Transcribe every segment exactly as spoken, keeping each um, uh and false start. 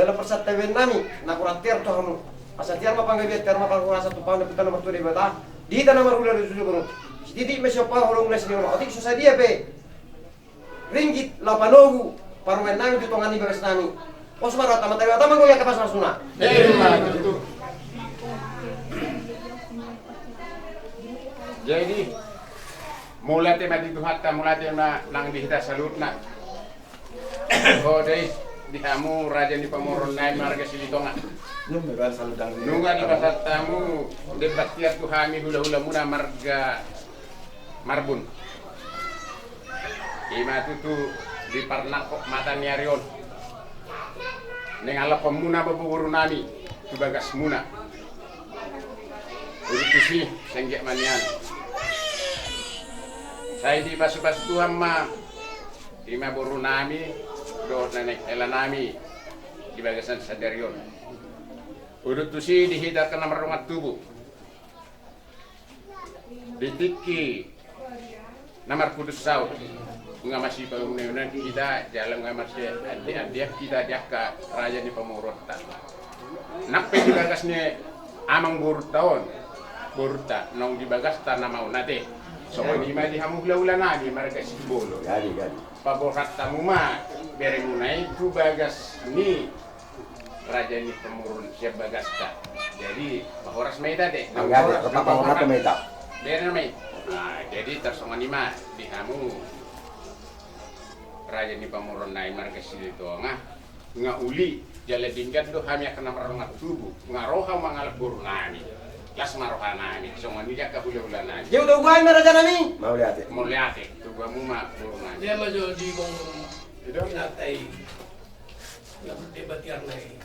Jala parsantabian nami na hurang tiar tu hamu. Asa tiar ma panggabean, tiar ma parhorasan tu pahompu na martua Debata. Di hita na marhula di susu gunung. Sititi ma siompa holong na sinima. Otik so sadia pe ringgit laho panogu parumaen nami tu tonga ni bagas nami. Pos ma rohanta, mata mata manggoyak ke pas masuna. Emma tutu. Jadi, mauliate ma di Tuhanta, mauliate ma nang di hita saluhutna. Ho dei, di hamu raja ni pamoruon nami marga Silitonga. Nunga dipasahat hamu demban tiar tu hami hulahulamuna marga Marbun. Ima tutu di parnangkok mata ni ari on naeng alapmuna boru nami tu bagasmuna. Udut tusi, sengge ma nian. Sai dipasupasu Tuhan ma ima boru nami dohot nenek hela nami di bagasan sadari on. Udut tusi di hita angka na mardongan tubu. Di tingki na marpudun saut, nunga masipauneuneon hita jala nunga masiandeandean hita di angka raja ni pamoruonta. Nang pe di bagas ni amangborunta on, borunta, naung di bagasta na maon ate. Songon i ma di hamu hulahula nami marga Simbolon. Paborhat hamu ma beremuna i tu bagas ni raja ni pamoruon sian bagasta. Jadi, pahoras ma hita ate. Jadi, tarsongon i ma di hamu raja ni pamoruon nami marga Silitonga. Nga uli jala denggan do hami angka na mardongan tubu. Nga ro hamu mangalap boru nami. Las ma roha nami. Songon i di angka hulahula nami. Jadi, togu hamu ma raja nami. Mauliate. Mauliate. Togu hamu ma boru nami. Dia ma jo di bong. Pinata i. Lalu debat tiar nai.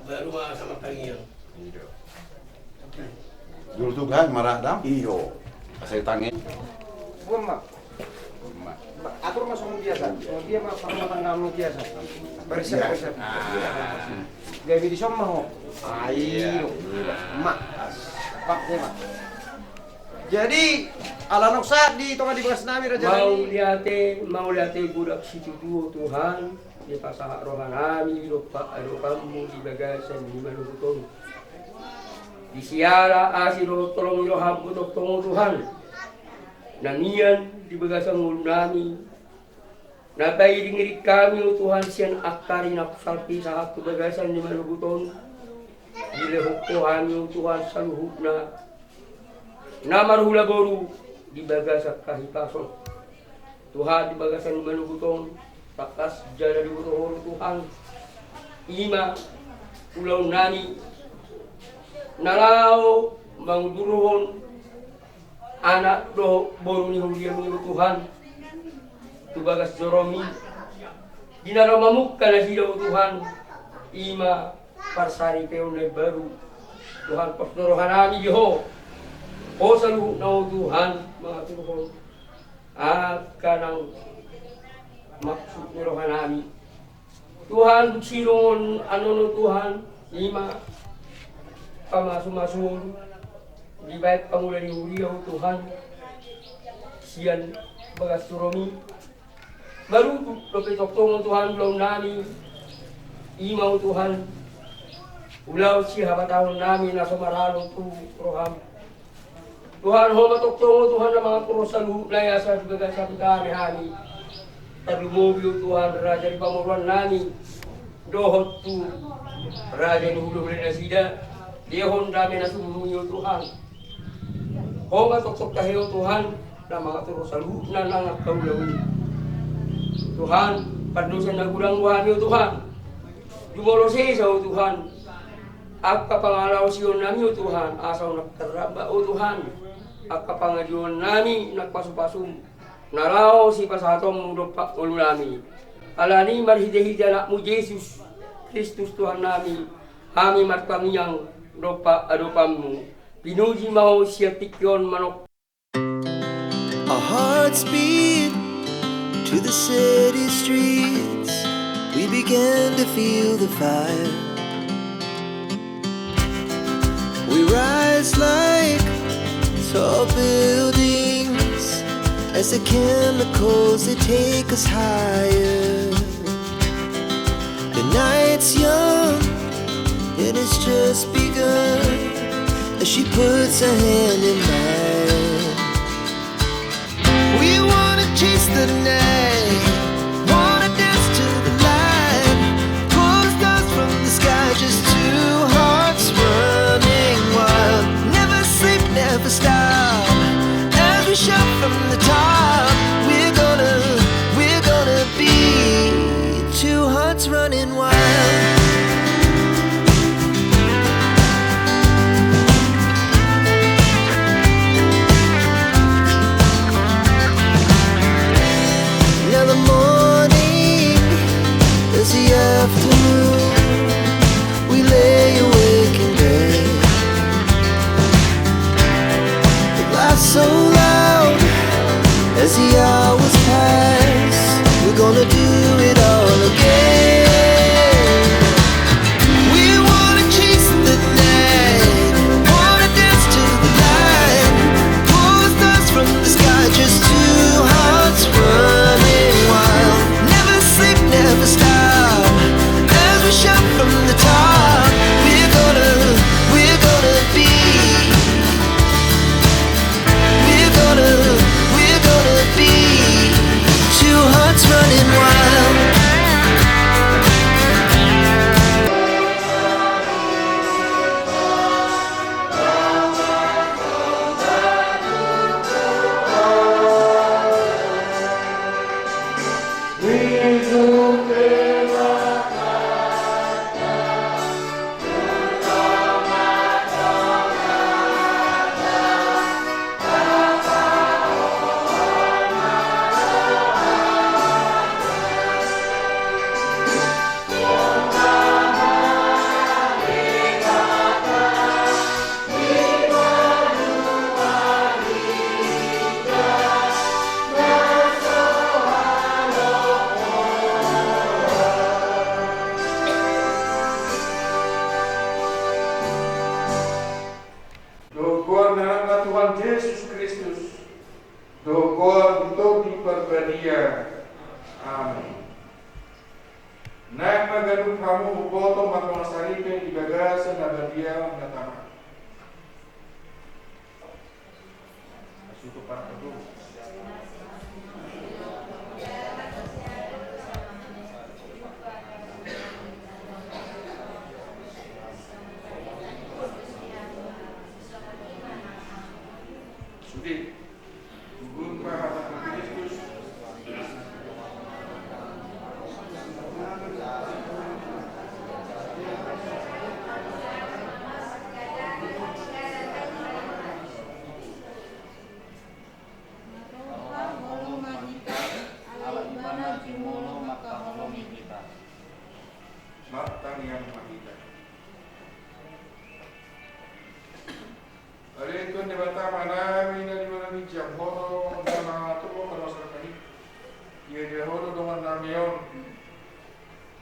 Baru ma sama tangiang. Dulu tu gai maradam. Iyo. Asal tangi. Buma. Atur ma songon biasa. Songon dia ma parmatangga ma biasa. Bersih bersih. Gabe di somma ho. Ayo. Ma. Pak dia ma. Jadi ala noksa di tonga di bagas nami raja nami. Mauliate, mauliate godang situtu o Tuhan. Dipasahat roha nami dompak adopanmu di bagasan ni manogot on. Di siala asi dohot holong ni roham tongtong o Tuhan. Na mian di bagasan ngolu nami. Na pairingiring hami o Tuhan sian angka ari na salpu sahat tu bagasan ni manogot on. Dilehon ho hami o Tuhan saluhutna na marhula boru di bagasan hahipason. Tuhan di bagasan ni manogot on, tangkas jala diboto ho do Tuhan. Ima ulaon nami na laho mangudurhon anak dohot boru ni huriaM i do Tuhan tu bagas joroMi. Di na laho mamungka nasida o Tuhan, ima parsaripeon na imbaru. Tuhan, pos do roha nami di Ho. Ho saluhutna o Tuhan mangaturhon angka nang maksud ni roha nami. Tuhan, dung sidung on annon o Tuhan, ima pamasumasuon dibaen pangula ni huria o Tuhan sian bagas joroMi. Marutuk dope tongtong o Tuhan ulaon nami, ima o Tuhan ulaon sihabatahon nami na so maralo tu rohaM. Tuhan, Ho ma tongtong o Tuhan na mangaturhon saluhutna i asa di bagasan hami. Tarlumobi o Tuhan raja ni pamoruon nami dohot tu raja ni hulahula nasida, lehon dame na sumurung i o Tuhan. Ho ma tongtong tahe o Tuhan na mangaturhon saluhutna nang angka ulaon i. Tuhan, pardosa na godang do hami o Tuhan. Jumolo sesa o Tuhan angka pangalaosion nami o Tuhan, asa unang tarlambat o Tuhan angka pangaduon nami nang pasupasu na laho sipasahatonMu dompak ngolu nami. Alani marhitehite AnakMu Jesus Kristus Tuhan nami, hami martangiang dompak adopanMu. Pinuji ma Ho sian tingki on manang. Our hearts beat to the city streets. We began to feel the fire. We rise like tall buildings as the chemicals, they take us higher. The Night's young, and it's just begun. As she puts her hand in mine, we wanna chase the night, wanna dance to the light. Pull the stars from the sky, just two hearts running wild. Never sleep, never stop. As we shout from the top, we're gonna, we're gonna be two hearts running wild. Now the morning is the afternoon. We lay awake in bed. It laughs so loud as the hours pass. We're gonna do it all again. We wanna chase the night, wanna dance to the light. Pull the stars from the sky, just two hearts running wild. Never sleep, never stop. As we shout from the top, we're gonna, we're gonna be, we're gonna, we're gonna be two hearts running wild. Dohot goar ni Anakna Tuhan Jesus Kristus, dohot goar ni Tondi Parbadia. Amen. Naeng ma ganup hamu boboto mardongan saripe di bagasan na badia na tama. Sude. Tugur ma hata ni Kristus. Na roha holong ma hita, ala Ibana jumolo mangkaholongi hita. Martangiang ma hita. Ale Tuhan Debata Amanami na di banua i, jamboto na mangatur parumasan nami. Ia dia holo dongan nami on,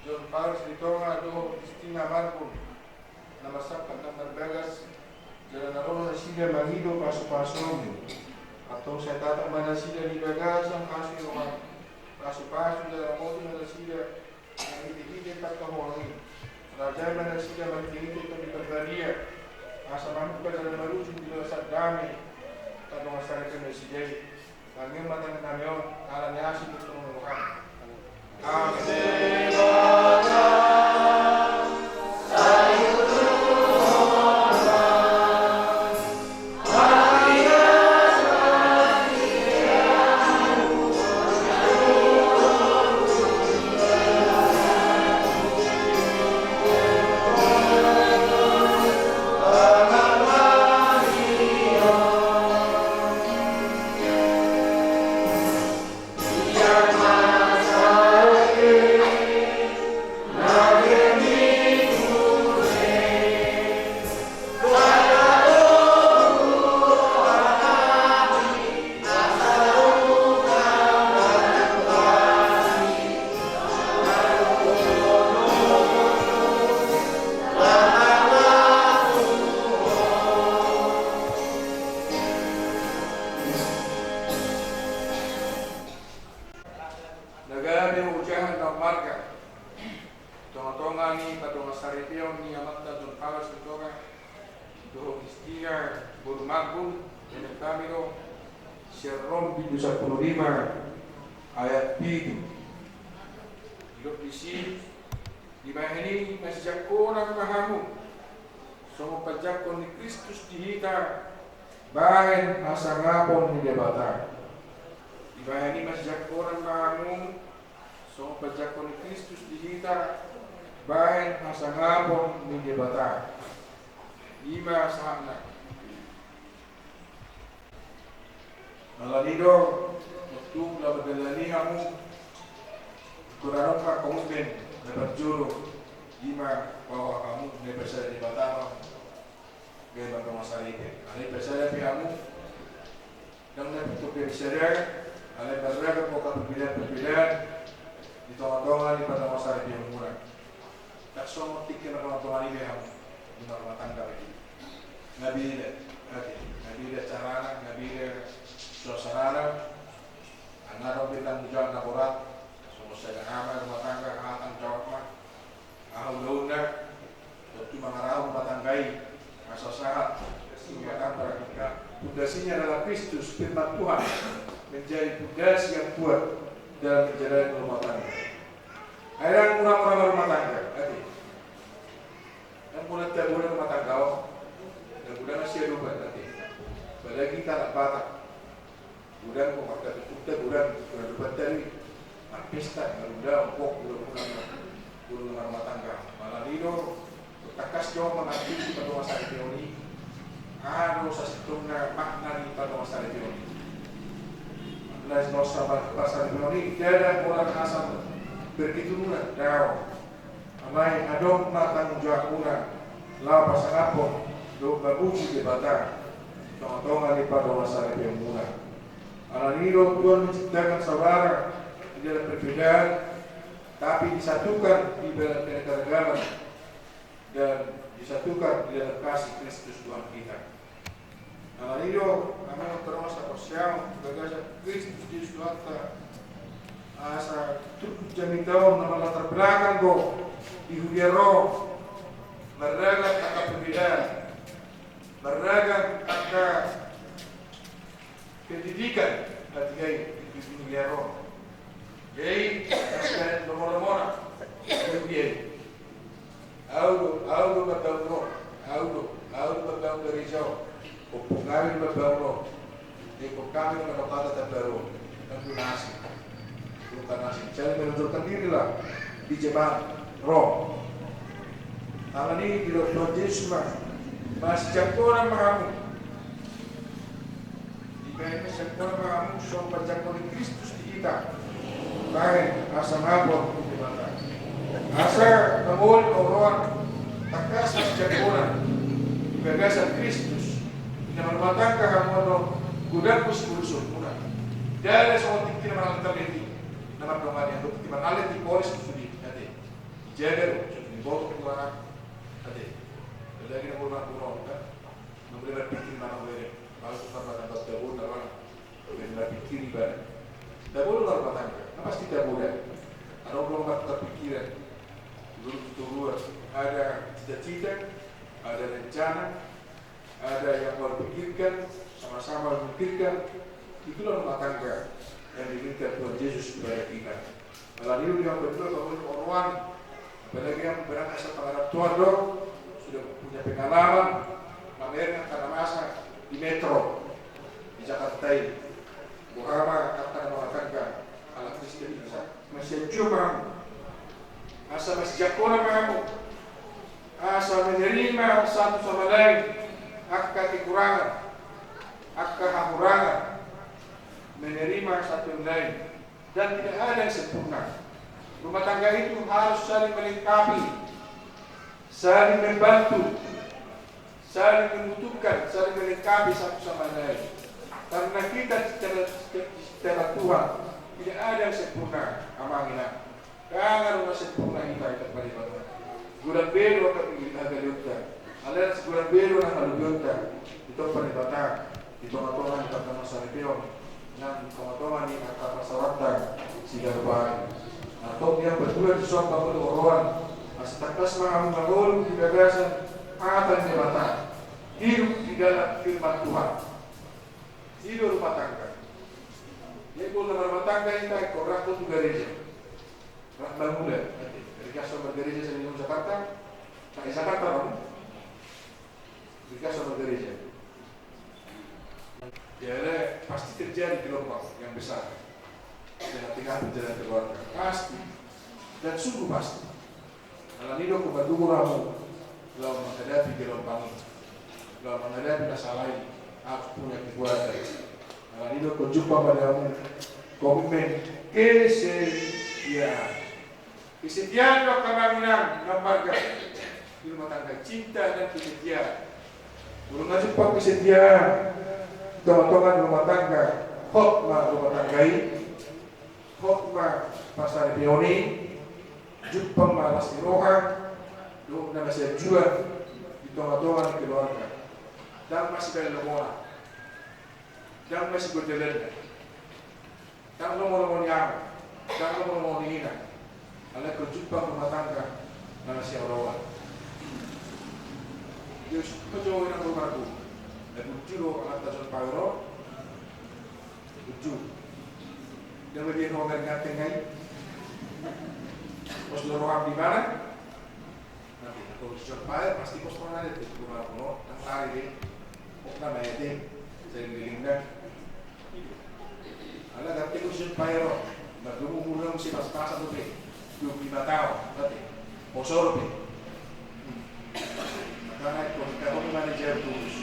John Paris di Tonga dohot Kristina Marbun, na marsangkap nang marbagas, jala na ro nasida mangido pasupasu-Mu. Antong sai tatap ma nasida di bagasan hasuhuton ni roha-Mu. Pasupasu jala ramoti ma nasida, marhitehite pangkaholongan i. Rajai ma nasida marhitehite Tondi Parbadia, asa mamungka jala marujung di bagasan dame, pardongan saripeon nasida i. Tangihon ma tangiang nami on, ala ni asi ni Tuhan Tuhan. Amen. Paripeon ni amanta Don Paulus di Tonga, dohot istina boru Marbun, menek nami do, sian Rom bindu sampulu lima ayat pitu. Didok disi, dibahen i masijangkonan ma hamu, songon panjangkon ni Kristus di hita, bahen hasangapon ni Debata. Dibahen i masijangkonan ma hamu, songon panjangkon ni Kristus di hita, bahen hasangapon ni Debata. I ma sahatna. Alani do, tontu laho mandalani hamu, kurang ma komitmen na parjolo, i ma bahwa hamu na dipersada Debata ma. Gabe mardongan saripe. Alai dipersada pe hamu, ndang na pintor dipersada, alai marragam do angka perbedaan-perbedaan di tonga-tonga ni pardongan saripeonmuna. Ndang songon tingki na pardongan-dongan i be hamu, di marrumah tangga be. Nga beda, ate, nga beda carana, nga beda suasanana. Nga adong be tanggung jawab na borat, songon sada hama rumah tangga, aha tanggung jawabna, aha ulaonna, tontu mangarahon rumah tangga i, asa sahat rumah tangga. Pondasinya adalah Kristus, firman Tuhan, menjadi pondasi yang kuat dalam menjalani rumah tangga. Ai ndang mura-mura marrumah tangga, ate. Ndang mura tabo marrumah tangga on, ndang mura na siadopan, ate. Apalagi hita anak Batak. Godang do markatutup, godang do marpesta, marunda, godang do marrumah tangga. Alani do, tangkas do mangarti pardongan saripeon i, aha do sasintongna makna ni pardongan saripeon i. Makna ni pardongan saripeon i, ndada holan asal berketurunan, daong. Alai adong ma tanggung jawabmuna laho pasangaphon dohot mamuji Debata di tonga-tonga ni pardongan saripeonmuna. Alani do Tuhan menciptakan saudara di dalam perbedaan, tapi disatukan di dalam keanekaragaman dan disatukan di dalam kasih Kristus Tuhan kita. Alani do, hamu angka dongan sahaporseaon, di bagasan Kristus Jesus Tuhanta, asa turpuk jamita on na marlatar belakang do di huria Rom, marragam angka perbedaan, marragam angka pendidikan, na tinggal di huria Rom. Jadi, angka lomo-lomona di huria i. Ahu do, ahu do mambangun on, ahu do, ahu do mambangun gareja on, ompung hami do mambangun on, ingkon hami do mandok hata tambaru on, ndang na asing, ndang na asing. Jadi menonjolkan dirilah di zaman Rom. Alani i didok Tuhan Jesus ma, masijangkonan ma hamu. Dibahen ma sangkap ma hamu songon panjangkon ni Kristus di hita, bahen hasangapon ni Debata. Asa mangoli oroan tangkas masijangkonan di bagasan Kristus, di na marrumah tangga hamu on, godang do siurusanmuna. Ndada songon tingki na marhalet-halet i, na mardongan i, anggo tingki marhalet i, polis do sude, ate. Dijaga do, sude diboto tu anak, ate. Apalagi na molo marboru on, kan? Molo marpikir ma na molo, molo tu marrumah tangga, tabo do na rohana. Molo marpikir ibana, tabo do na rumah tangga, na pasti tabo da. Adong do martukar pikiran. Dulu tu toruan, ada cita-cita, ada rencana, ada yang mau dipikirkan, sama-sama memikirkan. Itulah rumah tangga yang diinginkan Tuhan Yesus kepada kita. Alani i do, yang kedua, mangoli oroan. Apalagi yang berangkat sepengarantoan do, sudah punya pengalaman mamereng angka na masa di metro, di Jakarta i. Boha ma angka na marrumah tangga halak Kristen i, asa masianjuan ma hamu, asa masijangkonan ma hamu, asa menerima satu sama lain angka kekurangan, angka hahurangan, menerima satu yang lain. Dan tidak ada yang sempurna. Rumah tangga itu harus saling melengkapi, saling membantu, saling membutuhkan, saling melengkapi satu sama lain. Karena kita diciptakan, diciptakan Tuhan, tidak ada yang sempurna, amang inang. Ndang adong na sempurna hita, hita pariban. Godang be do angka hagaleonta. Alai godang be do na halobianta. Ito pariban. Di tonga-tonga ni angka na saripeon, nang di tonga-tonga ni angka pasahatonta siganup ari. Antong di angka paduahon, dison mangoli oroan, Asa tangkas ma hamu mangolu di bagasan hata ni Debata, hidup di dalam firman Tuhan. I do rumah tangga. Jadi, molo marrumah tangga hita, ingkon rap tu gareja. Rap mangula, ate. Ringgas so margareja sandiri di Jakarta. Nah, di Jakarta, Bang. Ringgas so margareja. Jadi, pasti terjadi gelombang yang besar di tengah-tengah perjalanan keluarga. Pasti. Dan sungguh pasti. Alani i do, ingkon martubu hamu laho menghadapi gelombang i, laho menghadapi masalah i, harus punya kekuatan. Alani i do, ingkon jumpang ma di hamu komitmen, kesetiaan. Kesetiaan do angka na marga di rumah tangga, cinta dan kesetiaan. Molo nga jumpang kesetiaan di tonga-tonga ni rumah tangga, hot ma rumah tangga i. Hot ma pasaripeon i, jumpang ma las ni roha dohot na masianjuan di tonga-tonga ni keluarga. Ndang masibaen lomona, ndang masigonjalanna, ndang lomo-lomo ni ama, ndang lomo-lomo ni ina. Alai ingkon jumpang rumah tangga na masihaoloan. Jadi, pajohon i, inang boru marboru, na burju do amanta John Paul on. Burju. Dia lebih mau dari ganteng, kan? Pos do roham di mana? Nanti, kalau John Paul pasti pos mana dia tu, boru marboru, nang lari dei. Pos nama ya dei. Saya bilang dah. Ala ganteng John Paul on. Mardomu murna muse pas-pasan dope. Dua puluh lima tahun, berarti. Poso dope. Makana ingkon, ingkon manajer tulus.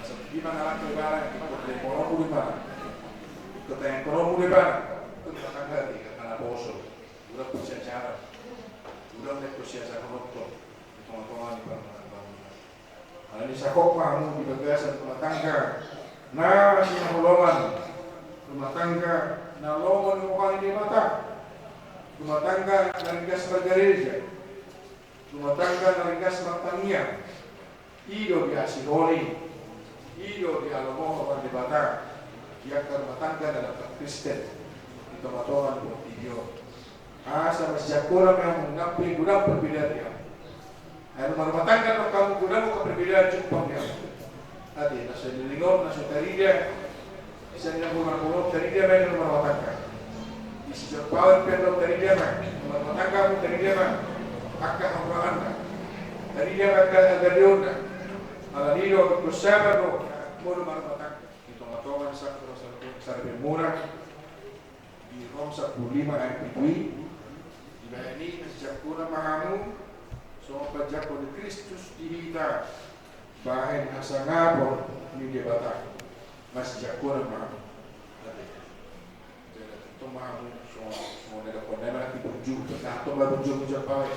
Asa di mana laki barang, ingkon di porong di mana. Ingkon di porong di mana. Ingkon di mana, ingkon di poso. Udah persiajaran. Udah persiajaran nonton. Di tonga-tonga ni parmana bangunan. Alani i, sahot ma hamu di bagasan rumah tangga na masihaholongan, rumah tangga na lomo ni roha ni Debata, rumah tangga na ringgas margareja, rumah tangga na ringgas martangiang. I do diasihon i, i do dialomohon Debata di angka rumah tangga na dapot Kristen di tonga-tonga ni portibi on. Asa masijangkonan ma hamu, nang pe godang perbedaan di hamu. Ai nunga marumah tangga do hamu, godang angka perbedaan jumpang di hamu. Ate, na so leleng on, na so tarida, sian na boru marboru on tarida ma i na marumah tangga. Di si John Paul pe on tarida ma, marumah tangga hamu tarida ma angka hahuranganna. Tarida ma angka hagaleonna. Alani i do, ingkon sabar do molo marumah tangga. Di tonga-tonga ni saripeonmuna. Di Rom sampulu lima ayat pitu i, dibaen i masijangkonan ma hamu, songon panjangkon ni Kristus di hita, bahen hasangapon ni Debata. Masijangkonan ma hamu. Ate. Jadi, tong ma hamu, songon, songon na didok on, na emang nanti burju, berkata ma burju, burju apa, ya?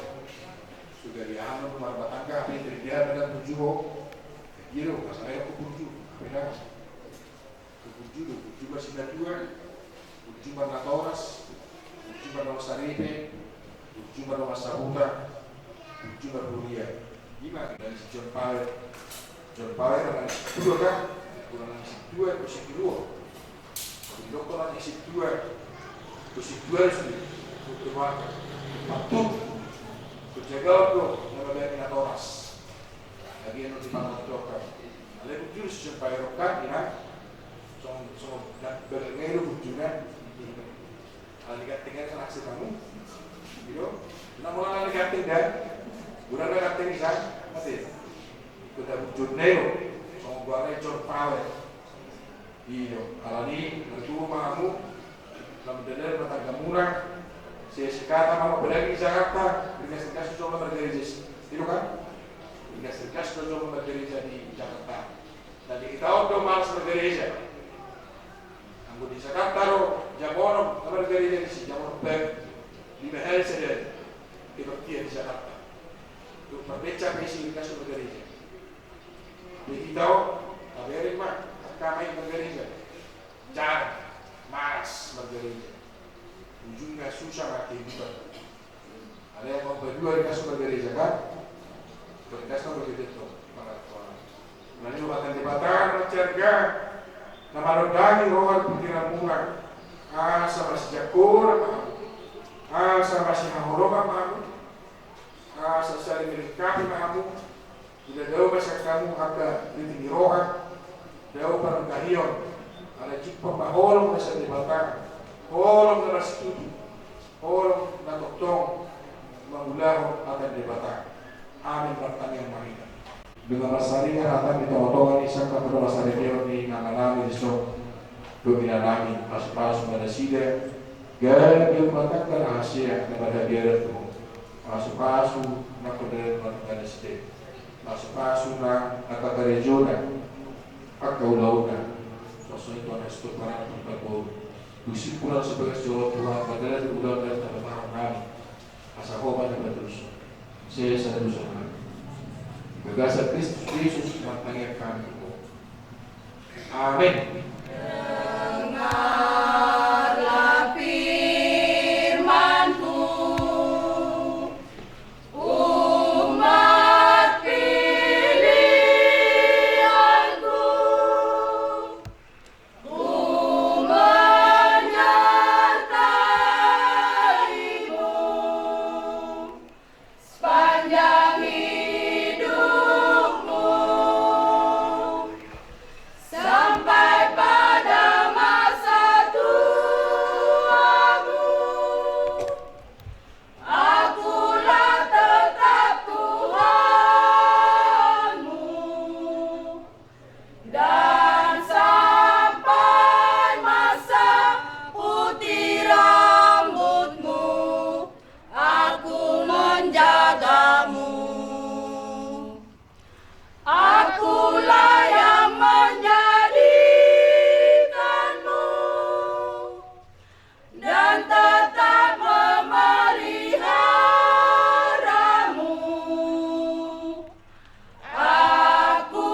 Sudah di anu, marumah tangga, apa yang terjadi, ada burju, ho? Gitu, masalahnya aku burju, apa yang Burju do, burju ma sinatua, burju ma natoras, burju ma na mansaripe, burju ma na mansahuta, burju ma huria. Ima na si John Paul. John Paul na na sintua kan? Kurang na sintua, kurang sintua. Jadi dokter na sintua, kurang sintua sudah. Dokter maka. Patut. Penjaga do, na mabaen natoras. Lagi yang nanti malam dokter. Alai burju si John Paul kan, inang. Songon, songon, dan berengah itu burjuna. Ala ni ganteng i, sanak si kamu. Gitu. Na molo ala ni ganteng dan, udah ala ni ganteng i, sa, mate. Itu dah burjuna itu. Songon goarna John Paul. Iyo, alani i, martubu ma hamu, lam dalan rumah tanggamuna, se-, sekata ma, apalagi di Jakarta, ringgas-ringgas do jolma margareja, itu kan? Ringgas-ringgas do jolma margareja di Jakarta. Jadi hita on do malas margareja. Anggo di Jakarta do, jam onom, na margareja disi, jam onom pe, lima hali sadari, kebaktian di Jakarta. Tu parbecak pe isi ringgas do margareja. Di hita on, tabereng ma, angka ma i margareja. Jarang, malas margareja. Ujungna susah ma kehidupan. Alai anggo paidua ringgas margareja kan? Ringgas ma margareja tu. Molo hata ni Debata na marharga, na manondangi roha pikiranmuna. Asa masijangkonan ma hamu. Asa masihaholongan ma hamu. Asa sai dilengkapi ma hamu, jala dao ma sian hamu angka riti ni roha, dao panandahion, ala jumpa ma holong na sian Debata, holong na marsitutu, holong na tongtong mangulahon hata ni Debata. Amin. Martangiang ma hita. Dengan marsaringan hata ni tongatonga ni sangkap pardongansaripeon ni inanami dison, dohot inanami, pasupasu ma nasida, gabe rumah tangga na hasea na marhabiaran do, pasupasu na poda martangga nasida, pasupasu na angka karejona, angka ulaonna, songon i Tuhan Kristus parana pun paboru. Tusi pulang sebagai seorang Tuhan, padahal udah ada tanda tangan kami. Asa Ho ma na patulushon. Sesa dosa nami. Di bagasan Kristus Jesus martangiang hami tu Ho. Amin. Dengarlah firman-Mu, umat pilihan-Ku. Ku menyertai-Mu sepanjang hidupmu, sampai pada masa tuamu. Akulah tetap Tuhanmu, dan sampai masa putih rambutmu, Aku menjagamu. Akulah yang menjadikanmu dan tetap memeliharamu. Aku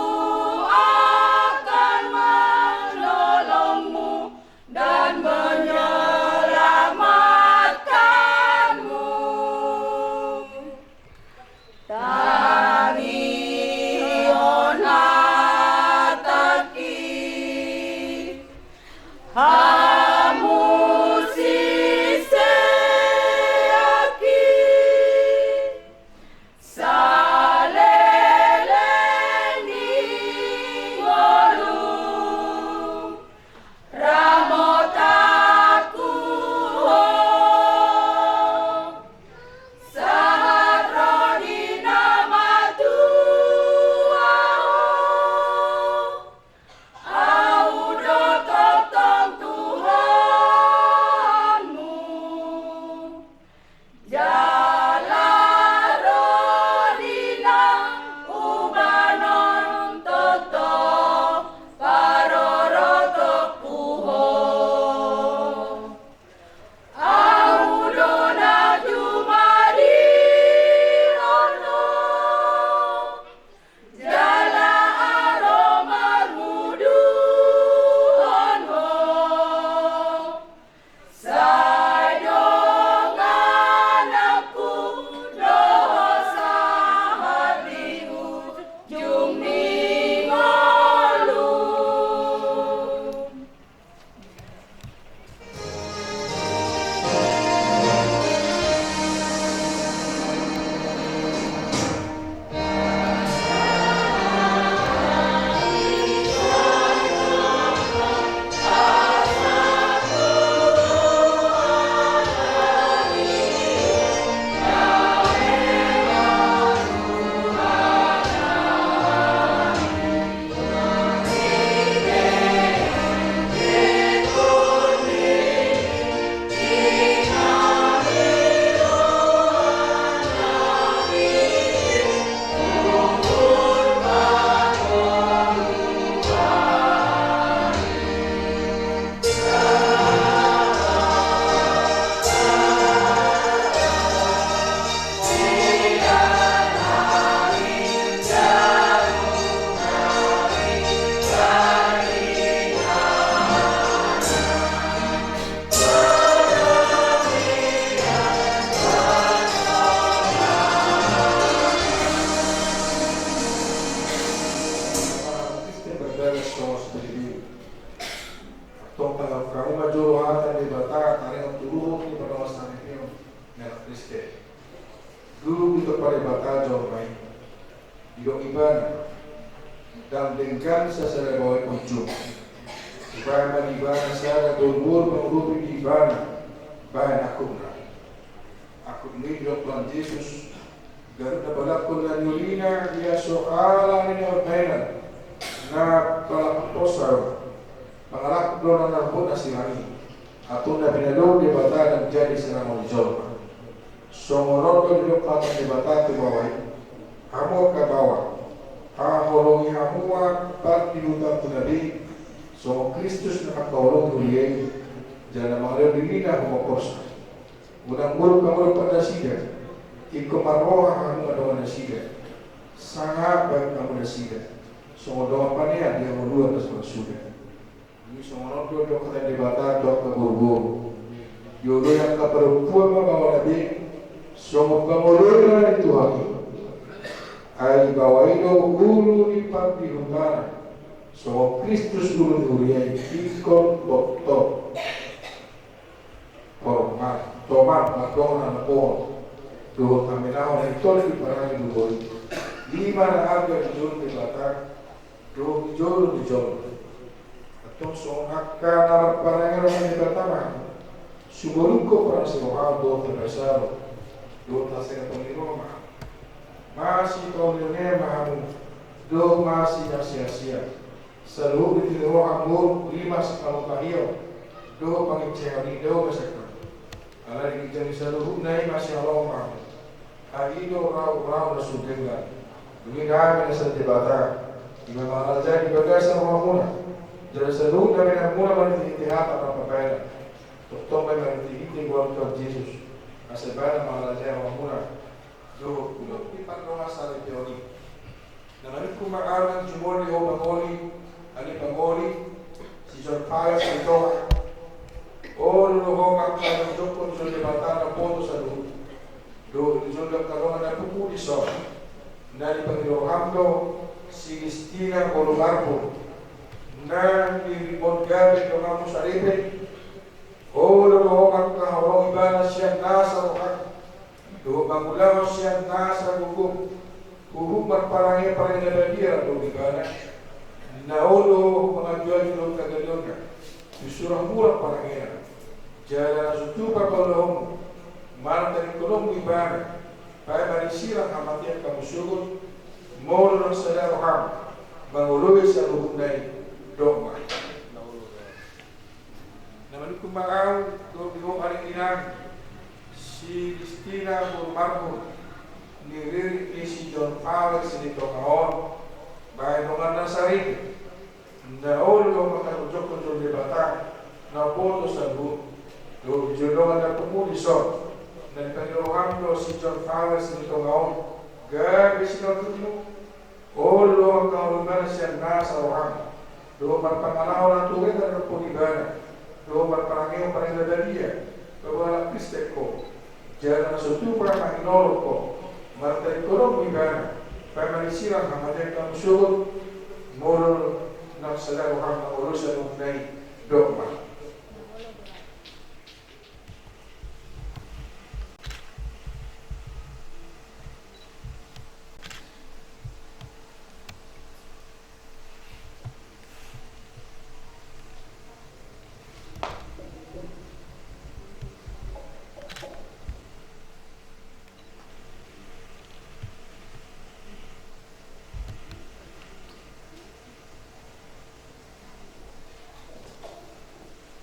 akan menolongmu dan menyelamatkanmu. Tangihon hatangki, hamu siseanki, saleleng ni ngolu. Ramotanku Ho, sahat ro di na matua Ho, Ahu do tongtong Tuhanmu. Jala ro di na hubahen tongtong parorotongku Ho. Ahu do na jumadihon Ho. Jala ro marhuduhon Ho. Sai dongananku do Ho sahat di ujung ni ngolu. Antong taringot hamu ma jolo hata ni Debata taringot tu uhum ni pardongansaripeon ni halak Kristen. Dulu di Debata jolma i. Didok ibana, ndang denggan sasada baoa i punjung. Hubahen ma di ibana sada boruboru mangurupi di ibana bahen angkupna. Angkup ni i didok Tuhan Jesus, ganup na balangkon na niulina, ia so ala ni na marbahenan, na balak posa, pangalangkup do na narbot na sirang i. Antong na pinadao Debata ndang jadi sirang ni jolma. Songon on do didok hata ni Debata tu baoa i, hamu angka baoa, haholongi hamu ma pardihutamuna be, songon Kristus na mangkaholongi huria i, jala na mangalehon dirina humongkorsa. Unang muruk hamu dohot nasida, ingkon marroha hamu ma dongan nasida, sanga baen hamu nasida songon dongan panean di hangoluan na so marsuda. Dung i songon on do didok hata ni Debata tu angka boruboru, dioloi angka parompuan ma baoana be songon pangoloina ni Tuhan i. Ai baoa i do ulu ni pardihutana, songon Kristus ulu ni huria i, ingkon tongtong hormat, toman, mardongan hamagoan dohot hamenahon na tolu diparange boru i. I ma na arga di jolo ni Debata dohot di jolo ni jolma. Antong songon angka na marparange roha ni Debata ma hamu. Sumurungkop parange roha dohot habasaron dohot hasehatan ni roha ma hamu. Masitaonon ma hamu dohot masiasiasian. Saluhut ni tingki ni roha, umur, rimas, hamu pahiaon dohot panginsehon i, dao ma sian hamu. Alai di ginjang ni saluhutna i ma sihalomohon hamu. Ai i do raurau na so denggan. Dung i dame na sian Debata, i ma mangalehon di bagasan rohamuna, jala saluhut dameanmuna marhitehite hata parbahenan, tongtong ma i marhitehite goar ni Tuhan Jesus, asa ibana mangalehon rohamuna dohot ulu ni pardongansaripeon i. Na manungkun ma ahu nang jumolo di ho pangoli, ale pangoli, si John Paul Sitonga. Olo do ho mangkajokkon jolo Debata na umboto saluhut, dohot jolo angka dongan na pungu dison. Na dipangido roham do si Listina boru Marbun, na niriritmon gabe donganmu saripe. Olo do ho mangkaholongi ibana sian nasa roham, dohot mangulahon sian nasa gogom huhut marparange parange na badia dohot ibana. Na olo do ho mangajuaju dohot hagaleonna tu sura murang parangena. Jala na so tupa paulahonmu, martalingkolonmu ibana, paima disirang hamatean hamu sogot, molo ndang sada roham mangoloi saluhutna i, dok ma. Na manungkun ma ahu dohot di ho ari inang, si Listina boru Marbun, niririt ni si John Paul Sitonga on, bahen donganna saripe. Na olo do ho mangkajokkon jolo Debata na umboto saluhut, dohot jolo dongan na pungu dison. Na dipangido roham do si John Paul Sitonga on gabe sinondukmu. Olo do ho mangkaholongi ibana sian nasa roham, dohot marpangalaho na tumompa dohot ibana, dohot marparangehon parange na badia, paboa halak Kristen ho. Jala na so tupa manginolong ho, martalingkolonmu ibana, paima disirang hamatean hamu sogot, molo ndang sada roham mangoloi saluhutna i, dok ma.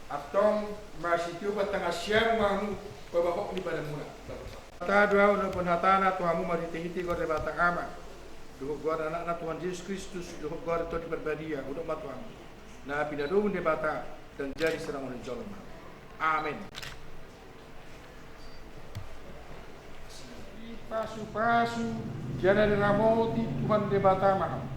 Antong masitiopan tangan siamun ma hamu, pabahok ni badanmuna. Debata do ahu na umboan hatana tu hamu marhitehite goar ni Debata Ama, dohot goar ni Anakna Tuhan Jesus Kristus, dohot goar ni Tondi Parbadia, hudok ma tu hamu. Na pinadomu Debata, ndang jadi sirang ni jolma. Amen. Dipasupasu jala diramoti Tuhan Debata ma hamu.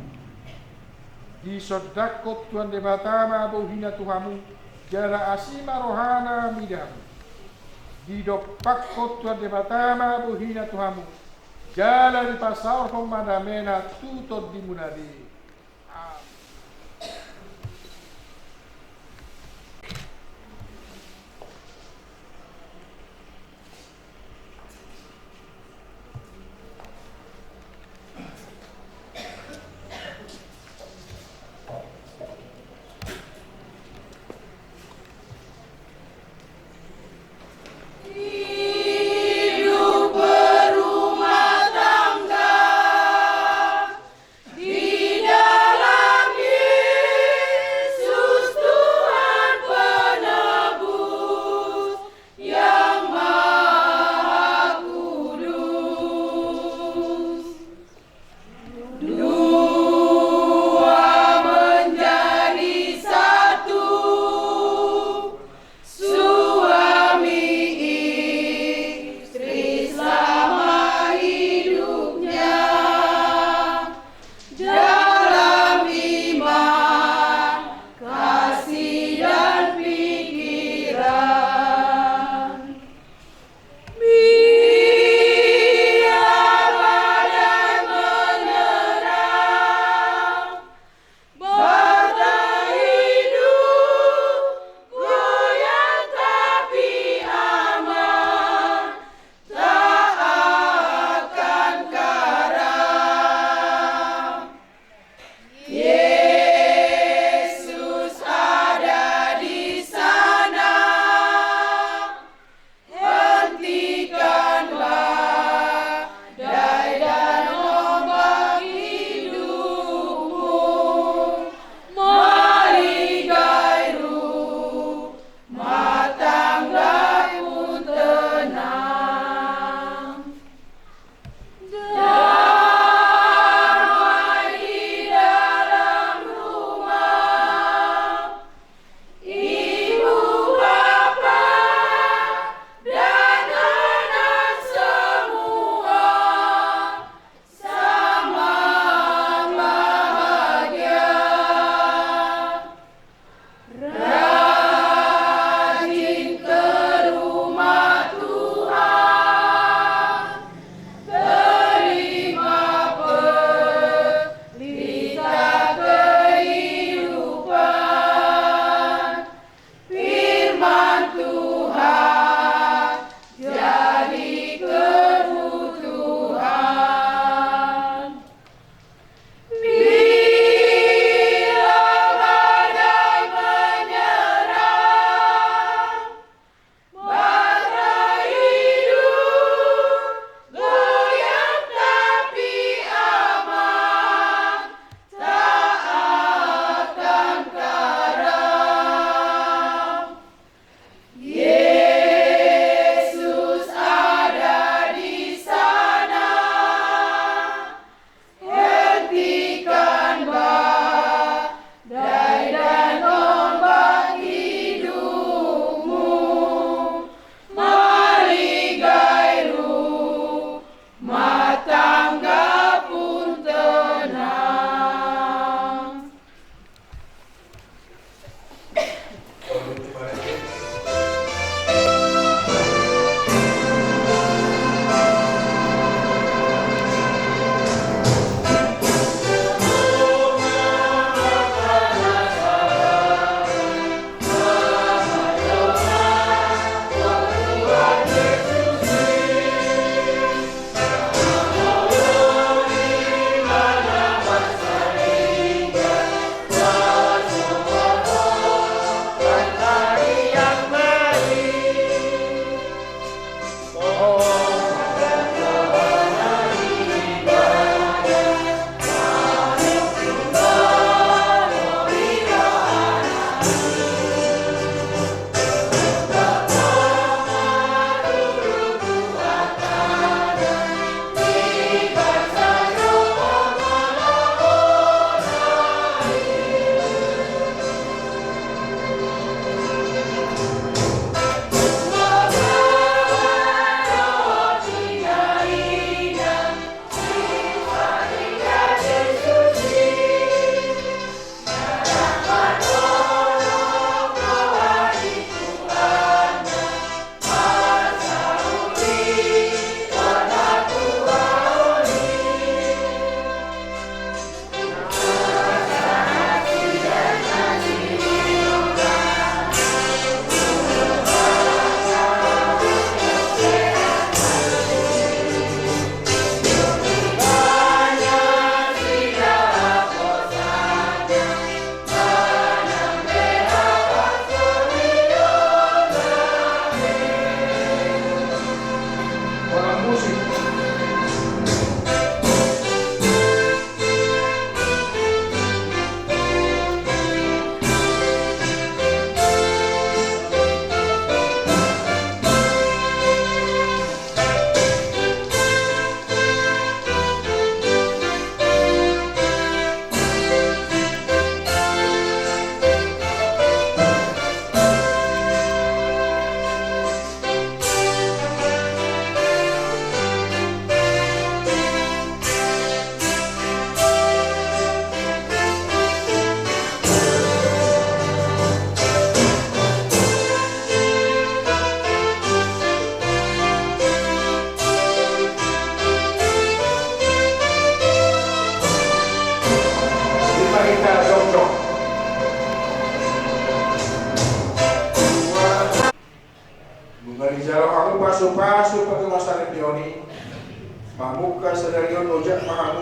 Disondangkon Tuhan Debata ma bohina tu hamu, jala asi ma rohana mida hamu. Didompakkon Tuhan Debata ma bohina tu hamu, jala dipasaorhon ma damena tu tondimuna be.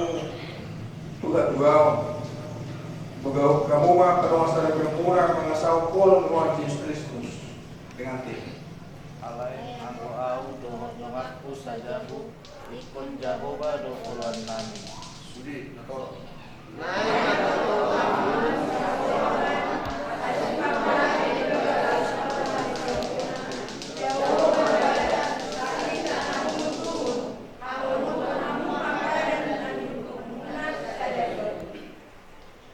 Tuhan, Tuhan, pagauk hamu ma pardongansaripeonmuna mangasahon holong ni Tuhan Jesus Kristus. Dengan tim. Alai anggo ahu dohot donganku sajabu, ingkon Jahowa do oloannami. Sude, na torop.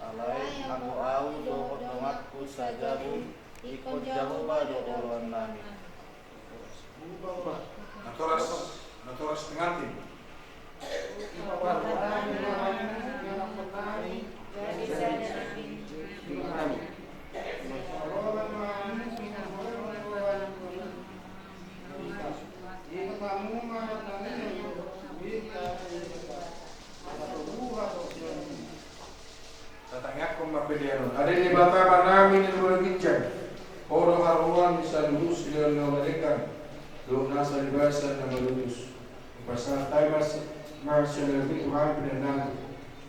Alai anggo ahu dohot donganku sajabu, ingkon Jahowa do oloannami. Natoras, natoras tengantin. Tatangiangkon ma pelean on. Ale Debata Amanami na di banua ginjang, Ho do haroroan ni saluhut silehonlehon na denggan dohot nasa di basa na malutus. Hupasahat hami ma si, ma silehonlehonmi tu hami pelean nami.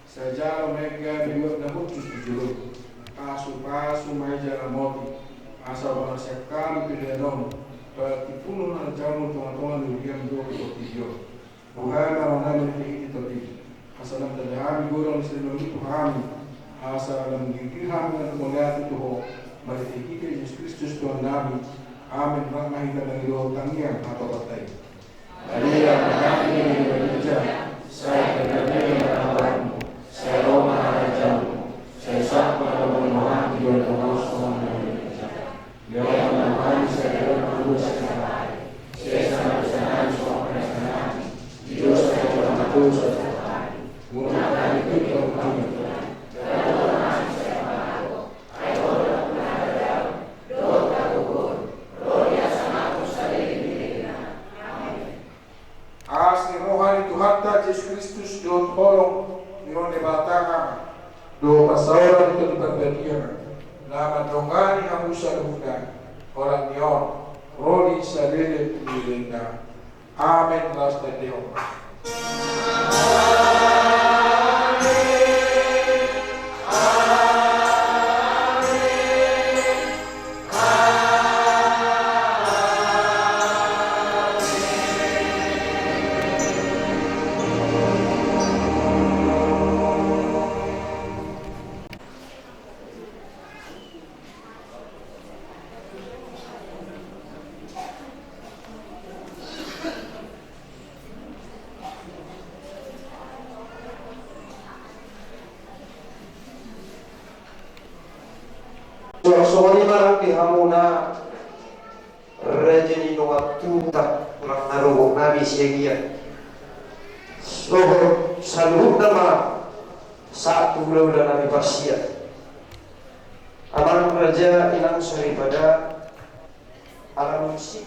Sai jalo ma i gabe uap na hushus di jolomi. Pasupasu ma i jala moti, asa huparsiap hami pelean on, patimpuhon harajaonmu di tongatonga ni huriam dohot portibi on. Buha ma rohanami marhitehite Tondi, asa lam tanda hami godang ni silehonlehonmi tu hami, asa lam girgir hami na mauliate tu Ho, marhitehite Jesus Kristus Tuhannami. Amen. Rap ma hita mangido tangiang hatopanta i. Ale Amanami na di banua ginjang, sai pinarbadia ma goarmu, sai ro ma harajaonmu, sai saut ma lomo ni roham di banua tonga on songon na di banua ginjang. Lehon ma tu hami sadari on hangoluan siapari. Sesa ma dosanami songon panesanami di dosa ni angka na mandosa tu hami. Unang hami tinggal tu hami. Asi ni roha ni Tuhanta Jesus Kristus dohot holong ni roha ni Debata Ama dohot parsaoran ni Tondi Parbadia na mandongani hamu saluhutna, holan ni on ro di saleleng ni lelengna. Amen. Laos tandehon ma. Songon i ma nang di hamuna raja ni dongan tubu, tulang na rogonami siagian. Dohot saluhutna ma sahat tu hulahula nami parsiat. Amang raja, inang soripada, ala musik.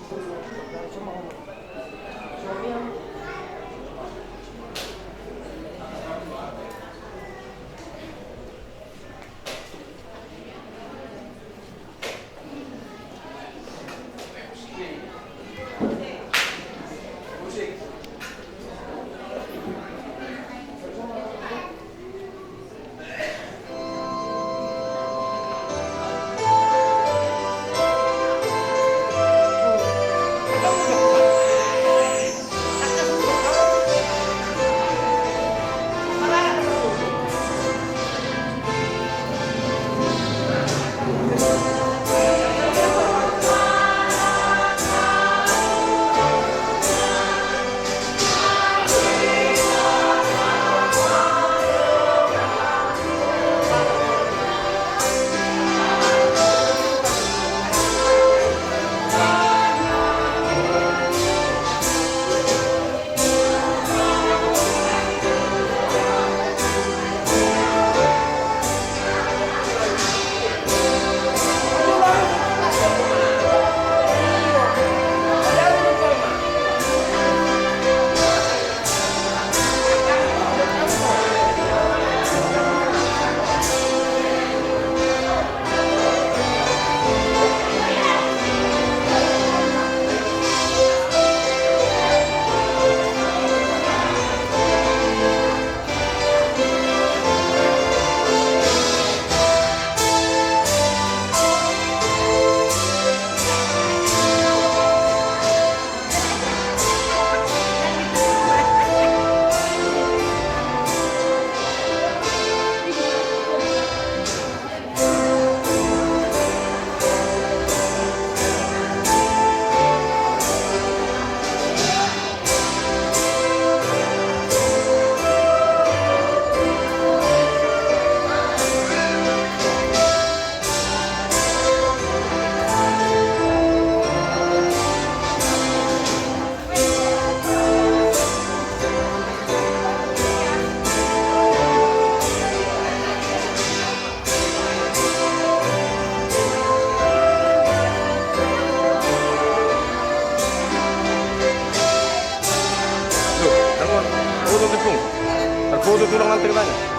Terima kasih.